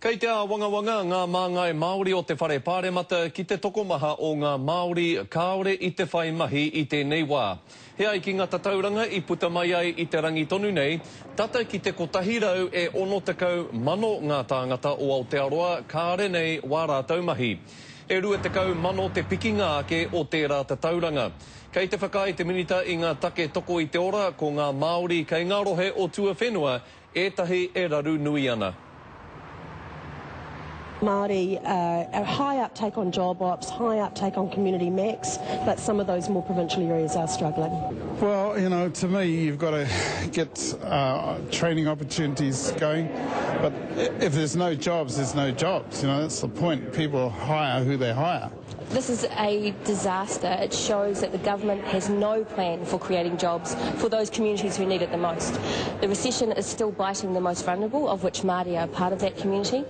Kei te āwangawanga ngā māngai Māori o te Whare Pāremata ki te tokomaha o ngā Māori kāore i te whai mahi i tēnei wā. He ai ki ngā tatauranga i puta mai ai i te rangi tonu nei, tata ki te 100 e 60 mano ngā tāngata o Aotearoa kāre nei wā rātou mahi. E 20 mano te pikinga ake o tērā tatauranga. Kei te whakaae te Minita i ngā take toko i te ora ko ngā Māori kei ngā rohe o tuawhenua ētahi e raru nui ana. Māori, uh, a high uptake on job ops, high uptake on community max, but some of those more provincial areas are struggling. Well, you know, to me, you've got to get uh, training opportunities going, but if there's no jobs, there's no jobs. You know, that's the point. People hire who they hire. This is a disaster. It shows that the government has no plan for creating jobs for those communities who need it the most. The recession is still biting the most vulnerable, of which Māori are part of that community.